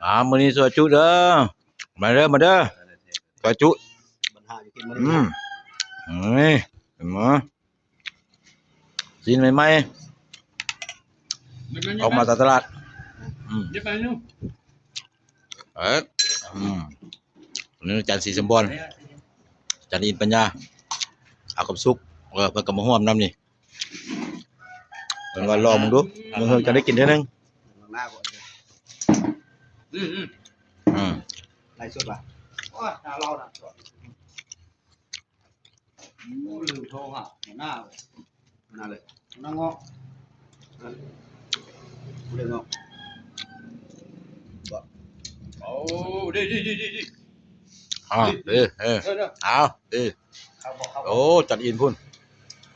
ອ່າ ມື້ນີ້ຊອຍຈຸເດີ ມາເດີ ມາເດີ ຊອຍຈຸ ບັນຫາຢູ່ກິນມື້ນີ້ ອືມ ນີ້ ເຫັນບໍ່ ຊີ້ນໃໝ່ໆ ອອກມາຈາກຕະຫຼາດ ອືມ ເອີ ອືມ ນີ້ອາຈານສີສົມບອນ ອາຈານອິນປັນຍາ ອາຄຳສຸກ ເອີ ເພິ່ນກໍມາຮ່ວມນຳນີ້ ເພິ່ນວ່າລອງເບິ່ງດູ ເບິ່ງເຮົາຈະໄດ້ກິນເທື່ອໜຶ່ງ ອືມ ອືມ ອືມ ໄລສົດວ່າ ໂອ້ຍ ໜ້າເລົ່ານະ ໂອ້ ລືມໂທຫາຫົວໜ້າເລີຍ ຫົວໜ້າເລີຍ ຫົວໜ້າເງາະ ຜູ້ໃດເງາະ ໂອ້ ດີໆໆໆ ອ້າວ ເອີ ເອີ ເອີ ເອີ ອ້າວ ເອີ ໂອ້ ຈັດອິນພຸ້ນ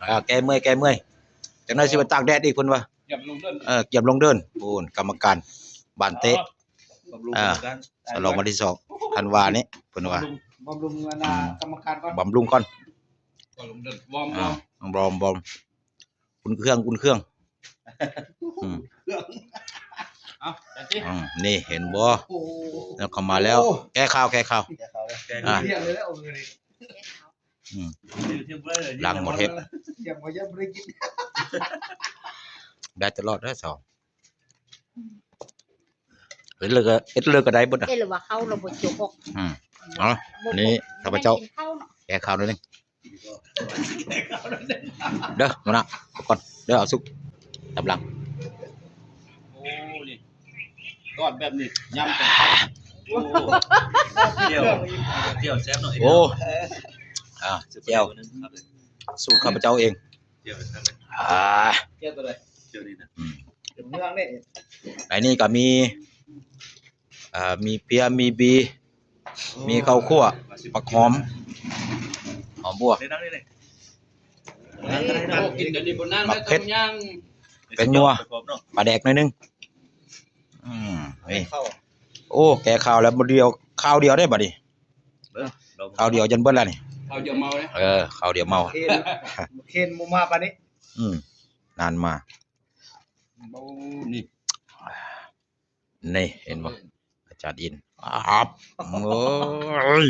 ອ່າ ແກ້ເມື່ອຍ ແກ້ເມື່ອຍ ຈັກໜ້ອຍຊິໄປຕາກແດດອີກ ເພິ່ນວ່າ ກຽມລົງເດີ່ນ ເອີ ກຽມລົງເດີ່ນ ໂອ້ ກຳມະການບ້ານເຕະ ບຳລຸງ ອ່າ ກັນ ສະຫຼອງວັນທີສອງທັນວານີ້ ເພິ່ນວ່າ ບຳລຸງ ບຳລຸງອັນນ່າ ອືມ ກຳມະການກ່ອນ ບຳລຸງກ່ອນ ກ່ອນລົງເດີ່ນ ວອມ ອ່າ ວອມ ວອມ ວອມ ອຸ່ນເຄື່ອງ ອຸ່ນເຄື່ອງ ອືມ ເອົາ ຈັດຕິ ອືມ ນີ້ເຫັນບໍ່ ໂອ້ ແລ້ວເຂົ້າມາແລ້ວ ໂອ້ ແກ້ຂ່າວ ແກ້ຂ່າວ ແກ້ຂ່າວ ອ່າ ເລື່ອງເລີຍແຫຼະ ໂອ້ຍ ອືມ ຫຼັງໝົດເຮັດ ຍັງບໍ່ ຍັງບໍ່ໄດ້ກິນ ໄດ້ຕະຫຼອດເດີສອງ ເຮັດເລີກ ເຮັດເລີກກໍໄດ້ເບິດນະ ເຮັດແລ້ວວ່າເຂົ້າລະບໍ່ຈົກອອກ ອືມ ເອົາ ນີ້ຂ້າພະເຈົ້າ ແກ້ຂ່າວໜ້ອຍໜຶ່ງ ເດີ ມານະ ເອົາກ່ອນເດີ ເອົາສຸກ ຕຳລັງ ໂອ້ ນີ້ ທອດແບບນີ້ ຍຳກັນ ໂອ້ ແຈ່ວ ແຈ່ວແຊບເນາະ ໂອ້ ອ່າ ແຈ່ວ ສູດຂ້າພະເຈົ້າເອງ ອ່າ ແກ້ວໂຕໃດ ແກ້ວນີ້ນະ ອືມ ເມືອງນີ້ ໃນນີ້ກໍມີ ອ່າ ມີເປຍ ມີບີ ມີເຂົ້າຂົ້ວ ຜັກຫອມ ຫອມບົວ ກິນດຽວນີ້ບໍ່ນານ ໝາກເຜັດ ແປ້ງນົວ ປາແດກໜ້ອຍໜຶ່ງ ອືມ ນີ້ ໂອ້ ແກ້ຂ່າວແລ້ວ ມື້ດຽວ ຄາວດຽວໄດ້ບັດນີ້ ຄາວດຽວຈົນເບິດແລ້ວນີ້ ຄາວດຽວເມົາເດ້ ເອີ ຄາວດຽວເມົາ ເຄນ ເຄນບໍ່ມາປານນີ້ ອືມ ນານມາ ໂອ້ ນີ້ ນີ້ເຫັນບໍ່ ອາຈານອິນ ອາບ ໂອ້ຍ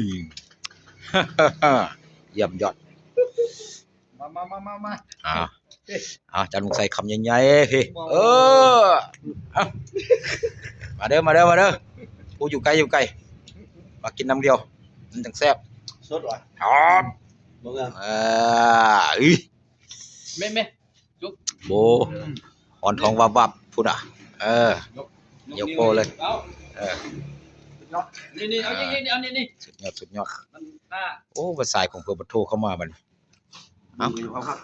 ຢ້ຽມຍອດ ມາ ມາ ມາ ມາ ມາ ອ່າ ອ່າ ຈານໝາກໃສ່ຄຳໃຫຍ່ໆ ພີ້ ເອີ ມາເດີ ມາເດີ ມາເດີ ຜູ້ຢູ່ໄກ ຢູ່ໄກ ມາກິນນຳດຽວ ມັນຈັ່ງແຊບ ສົດຫວາ ອາບ ເບິ່ງ ເອີ ອີ ແມ່ນ ແມ່ນ ໂອ້ ອືມ ອ່ອນທອງວັບໆ ພຸ້ນນະ ເອີ ຍົກ ຍົກໂປ້ເລີຍ ເອົາ ເອີ ສຸດຍອດ ນີ້ໆ ເອົາ ເອີ ນີ້ໆ ເອົານີ້ໆ ສຸດຍອດ ສຸດຍອດ ມັນ ໂອ້ ວ່າສາຍຂອງເພິ່ນບໍ່ໂທເຂົ້າມາບັດນີ້ ເອົາ ເອົາ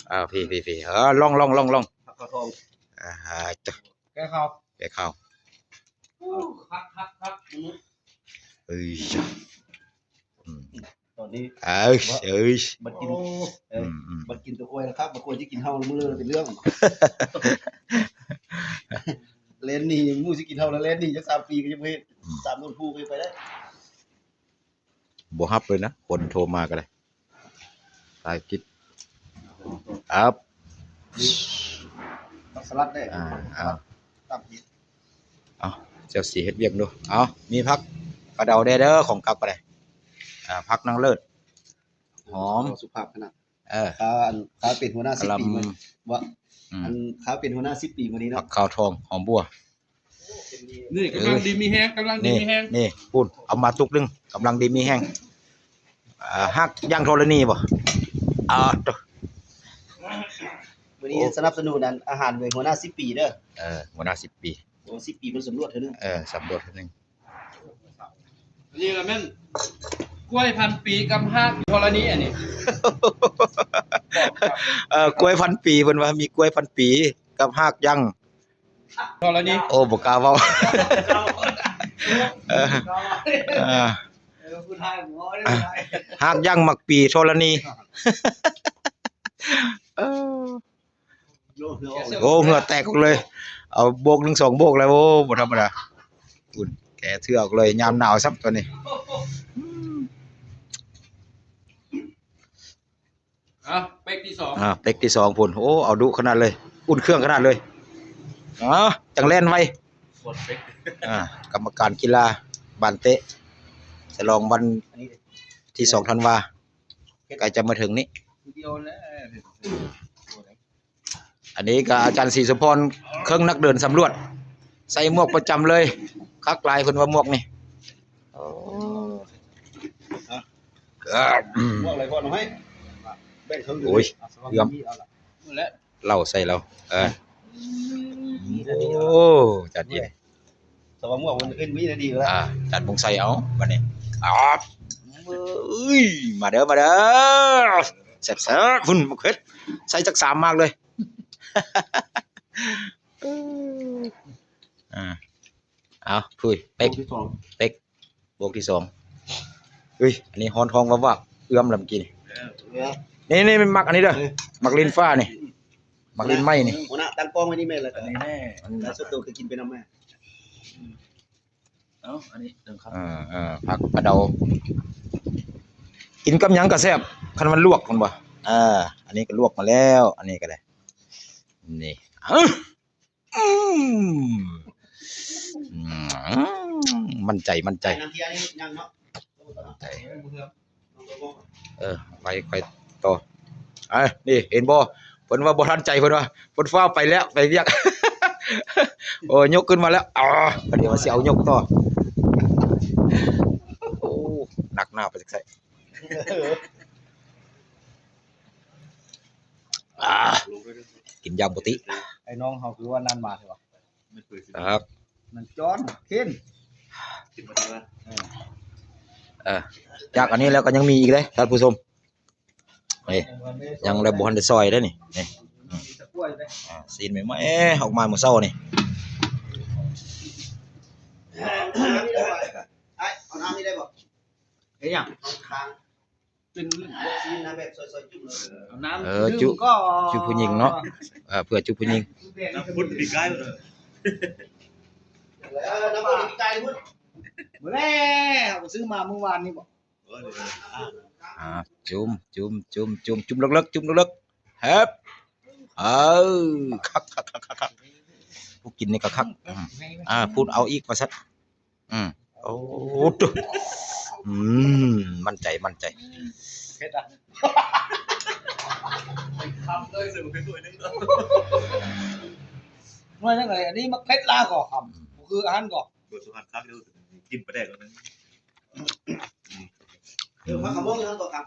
ເອົາ ພີ້ໆໆ ເອີ ລອງ ລອງ ລອງ ລອງ ຜັກຄາວທອງ ອ່າ ແກ້ຂ່າວ ແກ້ຂ່າວ ໂອ້ ຄັກໆໆ ເອີຍ ອືມ ຕອນນີ້ ເອີຍ ເອີຍ ບັດກິນ ໂອ້ ເອີຍ ອືມໆ ບັດກິນຕົວຂ້ອຍລະຄັກ ບັດຂ້ອຍຊິກິນເຫຼົ້າມື້ເປັນເລື່ອງ ແລ່ນໜີ ໝູ່ຊິກິນເຫຼົ້າລະແລ່ນໜີ ຈັກສາມປີກໍຍັງບໍ່ເຫັນ ອືມ ສາມໂດນຜູ້ກໍຍັງໄປໄດ້ ບໍ່ຮັບເລີຍນະ ຄົນໂທມາກໍໄດ້ ຖ່າຍຄລິບ ອັບ ນີ້ ຜັກສະຫຼັດເດ້ ອ່າ ເອົາ ຕຳເຜັດ ເອົາ ເຈົ້າຊິເຮັດວຽກດູ ເອົາ ມີຜັກກະເດົາແດ່ເດີ ຂອງກັບກໍໄດ້ ອ່າ ຜັກນາງເລີດ ຫອມ ສຸພາບຂະໜາດ ເອີ ຂ້າ ອັນ ຂ້າເປັນຫົວໜ້າສິບປີ ກະລຳ ມື້ ວ່າ ອືມ ອັນ ຂ້າເປັນຫົວໜ້າສິບປີມື້ນີ້ເນາະ ຜັກຄາວທອງ ຫອມບົວ ນີ້ກຳລັງດີມີແຮງ ກຳລັງດີມີແຮງ ນີ້ ພຸ້ນ ເອົາມາຕຸກໜຶ່ງ ກຳລັງດີມີແຮງ ອ່າ ຮັກຢ່າງທໍລະນີບໍ່ ອ່າ ໂຕ ມື້ນີ້ ໂອ້ ສະໜັບສະໜູນອັນ ອາຫານໂດຍຫົວໜ້າສິບປີເດີ ເອີ ຫົວໜ້າສິບປີ ໂອ້ ສິບປີເພິ່ນສຳຫຼວດເທື່ອໜຶ່ງ ເອີ ສຳຫຼວດເທື່ອໜຶ່ງ ອັນນີ້ລະແມ່ນກ້ວຍພັນປີກັບຮາກທໍລະນີ ອັນນີ້ ເອີ ກ້ວຍພັນປີ ເພິ່ນວ່າມີກ້ວຍພັນປີກັບຮາກຢ່າງທໍລະນີ ໂອ້ ບໍ່ກ້າເວົ້າ ເອີ ເອີ ຮາກຢ່າງໝາກປີທໍລະນີ ເອີ ໂອ້ ເຫື່ອແຕກອອກເລີຍ ເອົາໂບກໜຶ່ງສອງໂບກແລ້ວ ໂອ້ ບໍ່ທຳມະດາ ພຸ້ນ ແກ່ເທື່ອອອກເລີຍ ຍາມໜາວຊ້ຳຕົວນີ້ ອ່າ ເປັກທີສອງ ອ່າ ເປັກທີສອງພຸ້ນ ໂອ້ ເອົາດຸຂະໜາດເລີຍ ອຸ່ນເຄື່ອງຂະໜາດເລີຍ ອ່າ ຈັ່ງແລ່ນໄວ ອ່າ ກຳມະການກິລາບານເຕະ ສະຫຼອງວັນທີສອງທັນວາ ໃກ້ຈະມາເຖິງນີ້. ອັນນີ້ກໍອາຈານສີສົມພອນ ເຄິ່ງນັກເດີນສຳຫຼວດ ໃສ່ໝວກປະຈຳເລີຍ ຄັກຫຼາຍເພິ່ນວ່າໝວກນີ້. ໂອ້ ໝວກໄຫຼພໍໜ້ອຍ ແບ່ງເຄິ່ງ ໂອ້ຍ ເກືອບ ເຫຼົ້າໃສ່ລາວ. ເອີ ໂອ້ ຈານເຢັນ ສະວ່າໝວກມັນຂຶ້ນມີແນວດີແລ້ວ ອ່າ ຈານບົງໃສ່ເອົາບັດນີ້. ອາ ເອີຍ ມາເດີ ມາເດີ ແຊບໆ ພຸ້ນ ໝາກເຜັດ ໃສ່ຈັກສາມໝາກເລີຍ. ອ່າ ເອົາ ພຸ້ນ ເປັກ ເປັກ ບວກທີສອງ. ເອີຍ ອັນນີ້ຮ້ອນທ້ອງວາບໆ ເອື້ອມລະມື້ກີ້ນີ້. ເອີ ນີ້ໆ ມັກອັນນີ້ເດີ ມັກລິນຟ້ານີ້ ມັກລິນໄມ້ນີ້. ຫົວໜ້າຕັ້ງກ້ອງໄວ້ນີ້ແມ່ນແລ້ວ ອັນນີ້ແນ່ ແລ້ວສ່ວນໂຕກໍກິນໄປນຳແມ່. ເອົາ ອັນນີ້ໜຶ່ງຄຳ. ເອີ ເອີ ຜັກກະເດົາ ກິນກັບຫຍັງກໍແຊບ ຄັນມັນລວກ ແມ່ນບໍ່? ເອີ ອັນນີ້ກໍລວກມາແລ້ວ ອັນນີ້ກໍໄດ້ ນີ້ ອືມ ໝັ້ນໃຈ ໝັ້ນໃຈ ເອີ ໄປ ໄປຕໍ່. ເອີ ນີ້ເຫັນບໍ່ ເພິ່ນວ່າບໍ່ທັນໃຈ ເພິ່ນວ່າ ເພິ່ນຟ້າວໄປແລ້ວ ໄປວຽກ. ໂອ້ ຍົກຂຶ້ນມາແລ້ວ ອາ ບັດນີ້ວ່າຊິເອົາຍົກຕໍ່. ໂອ້ ໜັກໜາໄປຈັກໃສ. ອາ ກິນຢ່າງປົກກະຕິ. ໄອ້ນ້ອງເຮົາຄືວ່ານານມາແທ້ວະ. ຄັກ ນາງຈອນ ເຄນ ເອີ ຈາກອັນນີ້ແລ້ວກໍຍັງມີອີກເດ້ທ່ານຜູ້ຊົມ. ນີ້ ຍັງໄດ້ ບໍ່ທັນໄດ້ຊອຍເດ້ນີ້ ນີ້ ອືມ ອ່າ ຊີ້ນໃໝ່ໆ ອອກມາມື້ເຊົ້ານີ້. ອ້າຍ ເອົານ້ຳນີ້ໄດ້ບໍ່? ເຮັດຫຍັງ? ເປັນລູກຊີ້ນນະ ແບບຊອຍໆ ຈຸ່ມເລີຍ. ເອົານ້ຳ ເອີ ຈຸ ຈຸຜູ້ຍິງເນາະ ເອີ ເພື່ອຈຸຜູ້ຍິງ. ນ້ຳພຸ້ນປີກາຍ ເອີ ນ້ຳພຸ້ນປີກາຍພຸ້ນ ມື້ແລກ ເຮົາກໍຊື້ມາມື້ວານນີ້ບໍ? ອ່າ ຈຸ່ມ ຈຸ່ມ ຈຸ່ມ ຈຸ່ມ ຈຸ່ມເລິກໆ ຈຸ່ມເລິກໆ ແຮບ ເອີ ຄັກໆໆໆ ຜູ້ກິນນີ້ກໍຄັກ. ອືມ ອ່າ ພຸ້ນເອົາອີກວ່າຊັ້ນ. ອືມ ໂອ້ ໂຕ ອືມ ໝັ້ນໃຈ ໝັ້ນໃຈ. ເຜັດອະ ຄຳເລີຍ ເສີມຂຶ້ນໜ່ວຍໜຶ່ງ ໜ່ວຍໜຶ່ງ. ອັນນີ້ໝາກເຜັດລາວກໍຄຳ ບໍ່ຄືອັນນັ້ນກໍ ບໍ່ສຸກຄັກເດີ ກິນປາແດກແລ້ວນະ. ເອີ ຜັກກະມ່ອງເຮົາກໍຄຳ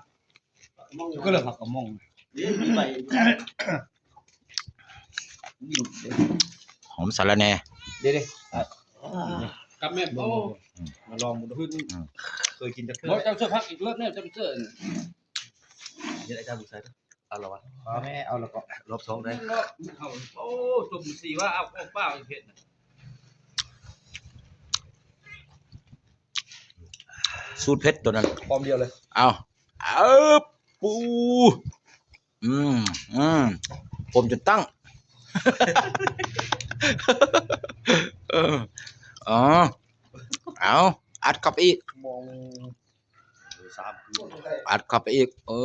ກໍເລີຍຜັກກະມ່ອງ ນີ້ມີໃບ ຫອມສາລະແໜ່ ເດ້ໆ ກັບແມ່ນ. ໂອ້ ອືມ ມາລອງເບິ່ງດູ ອືມ ເຄີຍກິນຈັກເທື່ອ. ບໍ່ ເຈົ້າເຊື່ອຜັກອີກເລີດແນ່ ເຈົ້າເຊື່ອ. ເຮັດໃຫ້ເຈົ້າຜູ້ຊາຍ ເອົາລະວະ ເອົາແນ່ ເອົາລະກໍ ລອບສອງໄດ້. ໂອ້ ຕົ້ມສີ່ວ່າ ເອົາຂອງປ້າເຮັດນະ ສູດເຜັດໂຕນັ້ນ ຄຳດຽວເລີຍ. ເອົາ ເອົບ ປູ ອືມ ອືມ ຜົມຈົນຕັ້ງ ເອີ ເອົາ ອັດເຂົ້າໄປອີກ ອັດເຂົ້າໄປອີກ ເອີ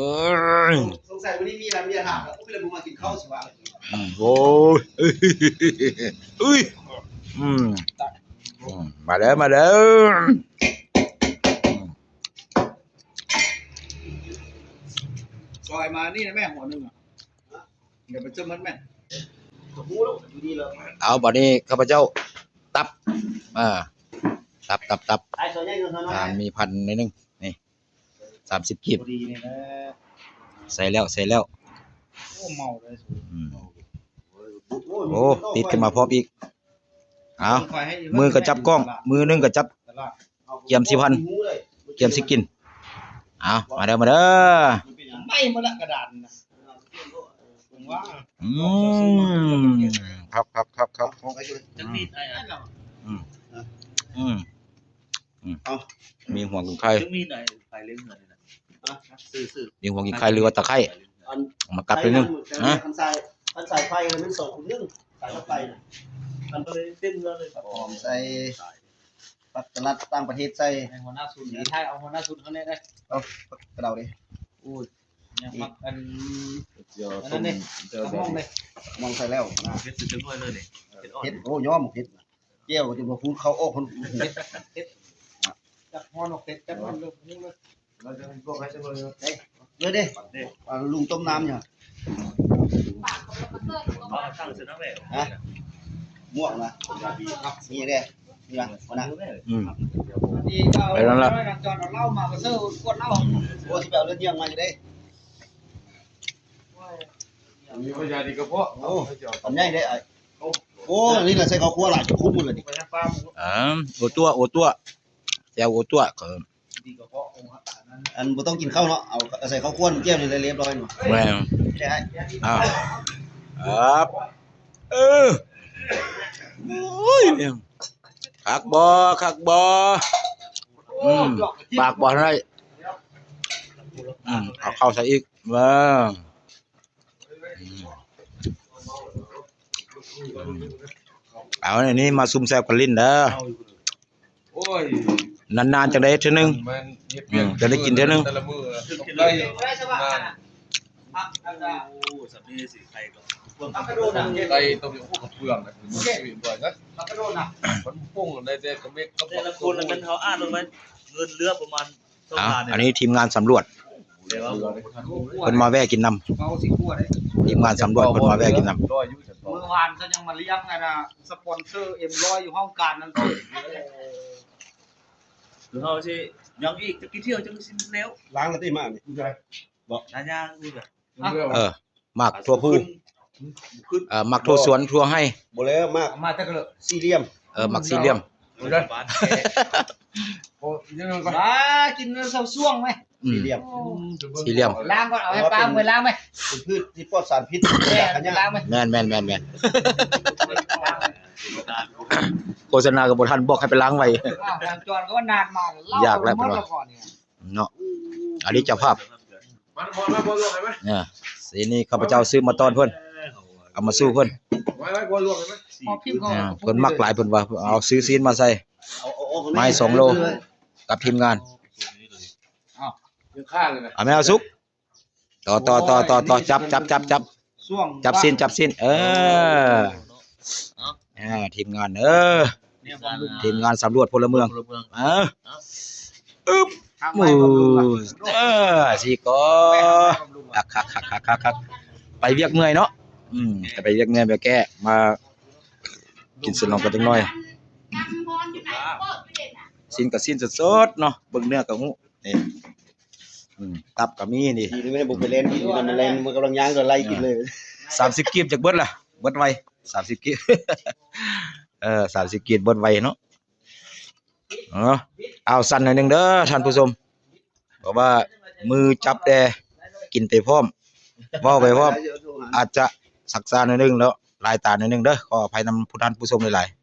ຍ. ສົງໄສມື້ນີ້ມີລະເມຍຖາມ ແລ້ວກໍເລີຍບໍ່ມາກິນເຂົ້າຊິວ່າ. ອືມ ໂອ້ຍ ເອີຍ ອືມ ອືມ ມາເດີ ມາເດີ. ຊອຍມານີ້ນະແມ່ ຫົວໜຶ່ງອະ ຢ່າໄປເຈີມັນແມ່. ເອົາ ບາດນີ້ຂ້າພະເຈົ້າຕັບ ອ່າ ຕັບ ຕັບ ຕັບ ອ່າ ມີພັນໜ້ອຍໜຶ່ງ ນີ້ ສາມສິບກີບ ພໍດີນີ້ແຫຼະ ໃສ່ແລ້ວ ໃສ່ແລ້ວ. ໂອ້ ເມົາເລີຍ ອືມ ໂອ້ ຕິດຂຶ້ນມາພ້ອມອີກ. ເອົາ ມືກໍຈັບກ້ອງ ມືໜຶ່ງກໍຈັບ ກຽມຊິພັນ ກຽມຊິກິນ. ເອົາ ມາເດີ ມາເດີ ໄໝ້ໝົດລະກະດານນະ ອືມ ຄັກໆໆໆ ຈັກນິດ ອືມ ອືມ ອືມ ເອົາ ມີຫົວກິນໄຂ່ ມີຫົວກິນໄຂ່ ຫຼືວ່າຕະໄຄ ເອົາມາກັດໄປໜຶ່ງ ຮະ ຄັນສາຍ ຄັນສາຍໄຟມັນສອງຄູນໜຶ່ງ ສາຍໄຟນະ ຄັນໄປເຕັມເຮືອນເລີຍ ຫອມໃສ່ ຜັກສະລັດຕ່າງປະເທດໃສ່ ໃຫ້ຫົວໜ້າສູນ ຖ່າຍເອົາຫົວໜ້າສູນຂ້າງໃນໄດ້. ເອົາ ກະເດົາເດ້ ໂອ້ຍ ຍັງໝາກອັນ ເຈົ້າ ອັນນັ້ນເດ້ ຕົ້ມ ເຈົ້າ ກະມ່ອງເດ້ ກະມ່ອງໃສ່ແລ້ວນະ ເຜັດ ເຜັດ ໂອ້ ຍອມເຜັດນະ. ແກ້ວກໍຈະບໍ່ພູດເຂົ້າອອກຫັ້ນ ຈັກຮ້ອນອອກເປັດ ຈັກຮ້ອນເລີກເລີກ ເລີຍເດ້ ອ່າ ລຸງຕົ້ມນ້ຳຢູ່ ຮະ ໝວກນະ ມີເດ້ ນີ້ນະ ອືມ ໄປນັ້ນລະ ຈອນເອົາເຫຼົ້າມາກະເຊີກວດເຫຼົ້າ ໂອ້ ຊິໄປເອົາເລືອດຍ່ຽງມາຢູ່ເດ້ ມີພະຍາດທີ່ກະເພາະ ໂອ້ ອັນໃຫຍ່ເດ້ອ້າຍ ໂອ້ ອັນນີ້ລະໃສ່ເຂົ້າຂົ້ວຫຼາຍຈົນຄຸ້ນໝົດລະນີ້ ອ່າ ໂອຕົວະ ໂອຕົວະ ແຈ່ວໂອຕົວະ ເອີ ອັນບໍ່ຕ້ອງກິນເຂົ້າເນາະ ເອົາໃສ່ເຂົ້າຂົ້ວແຈ່ວນີ້ລະລຽບຮ້ອຍເນາະ ແມ່ນ ອ່າ ຄັບ ເອີ ໂອ້ຍ ຄັກບໍ່ ຄັກບໍ່ ອືມ ປາກບໍ່ໄດ້ ອືມ ເອົາເຂົ້າໃສ່ອີກ ເອີ ອືມ ເອົາອັນນີ້ມາຊຸມແຊວກັນຫຼິ້ນເດີ ໂອ້ຍ ນານໆ ຈັ່ງໄດ້ເຮັດເທື່ອໜຶ່ງ ແມ່ນ ອືມ ຈັ່ງໄດ້ກິນເທື່ອໜຶ່ງ ແຕ່ລະມື້ ໄດ້ນານ ໂອ້ ສຳນີ້ຊິໄຂ່ກໍ ໄກ່ຕ້ມຍຳ ໂອ້ ກັບເຟືອງນະ ມັນປຸງໄດ້ແຕ່ກະເມັກກັບ ແຕ່ລະຄົນນັ້ນເຮົາອ່ານລົງໄປ ເງິນເຫຼືອປະມານ ອ່າ ອັນນີ້ທີມງານສຳຫຼວດ ເພິ່ນມາແວ່ກິນນຳ ທີມງານສຳຫຼວດເພິ່ນມາແວ່ກິນນຳ ມື້ວານເຂົາຍັງມາລ້ຽງອັນນະ ສະປອນເຊີເອັມຮ້ອຍ ຢູ່ຫ້ອງການນັ້ນ ຄືເຮົາຊິຍັງອີກຈັກກິ້ວ ຈັ່ງຊິແລ້ວ ລ້າງລະຕິມານີ້ ບໍ່ ນາຍ່າງ ເອີ ໝາກຖົ່ວພູ ເອີ ໝາກຖົ່ວສວນຖົ່ວໄຮ່ ບໍ່ແລ້ວ ໝາກ ມາແຕ່ກະເລີ ສີ່ຫຼ່ຽມ ເອີ ໝາກສີ່ຫຼ່ຽມ ໂອ້ ຍັງກໍ ອ່າ ກິນເຊົາຊ່ວງໄໝ ອືມ ສີ່ຫຼ່ຽມ ສີ່ຫຼ່ຽມ ລ້າງກ່ອນ ເອົາໃຫ້ປ້າໄປລ້າງໄໝ ເປັນພືດທີ່ປອດສານພິດ ແມ່ນ ລ້າງໄໝ ແມ່ນໆໆ ໂຄສະນາກໍບໍ່ທັນ ບອກໃຫ້ໄປລ້າງໄວ້ ອ່າ ທາງຈອນກໍວ່ານານມາ ຢາກແລ້ວ ເນາະ ອັນນີ້ເຈົ້າພາບ ມາ ມາ ມາ ມາ ມາ ເອີ ຊີ້ນນີ້ຂ້າພະເຈົ້າຊື້ມາຕ້ອນເພິ່ນ ເອົາມາສູ່ເພິ່ນ ມາ ມາ ມາ ມາ ເອີ ເພິ່ນມັກຫຼາຍ ເພິ່ນວ່າ ເອົາຊື້ຊີ້ນມາໃສ່ ມາໃຫ້ສອງໂລ ກັບທີມງານ ເອົາ ຍັງຄ້າງຢູ່ນະ ເອົາແມ່ເອົາສຸກ ຕໍ່ ຕໍ່ ຕໍ່ ຕໍ່ ຈັບ ຈັບ ຈັບ ຈັບ ຊ່ວງ ຈັບຊີ້ນ ຈັບຊີ້ນ ເອີ ເອົາ ອ່າ ທີມງານເດີ ທີມງານສຳຫຼວດພົນລະເມືອງ ເອີ ອຶບ ໂອ້ ເອີ ຊິກໍ ຄັກໆ ໄປວຽກເມື່ອຍເນາະ ອືມ ໄປວຽກເມື່ອຍ ໄປແກ້ ມາກິນສະໜອງກັນຈັກໜ່ອຍ ຊີ້ນກໍຊີ້ນສົດໆ ເນາະ ເບິ່ງເນື້ອກໍຮູ້ ນີ້ ອືມ ຕັບກໍມີນີ້ ດີນະ ບໍ່ໄປແລ່ນກິນນຳມັນແລ່ນ ມັນກຳລັງຍ່າງກໍໄລ່ກິນເລີຍ ສາມສິບກີບຈັກເບິດລະ ເບິດໄວ ສາມສິບກີບ ເອີ ສາມສິບກີບເບິດໄວເນາະ ເອີ ເອົາສັ້ນໜ້ອຍໜຶ່ງເດີທ່ານຜູ້ຊົມ ເພາະວ່າມືຈັບແດ່ ກິນໄປພ້ອມ ເວົ້າໄປພ້ອມ ອາດຈະຊັກຊ້າໜ້ອຍໜຶ່ງ ແລ້ວລາຍຕາໜ້ອຍໜຶ່ງເດີ ຂໍອະໄພນຳຜູ້ທ່ານຜູ້ຊົມຫຼາຍໆ.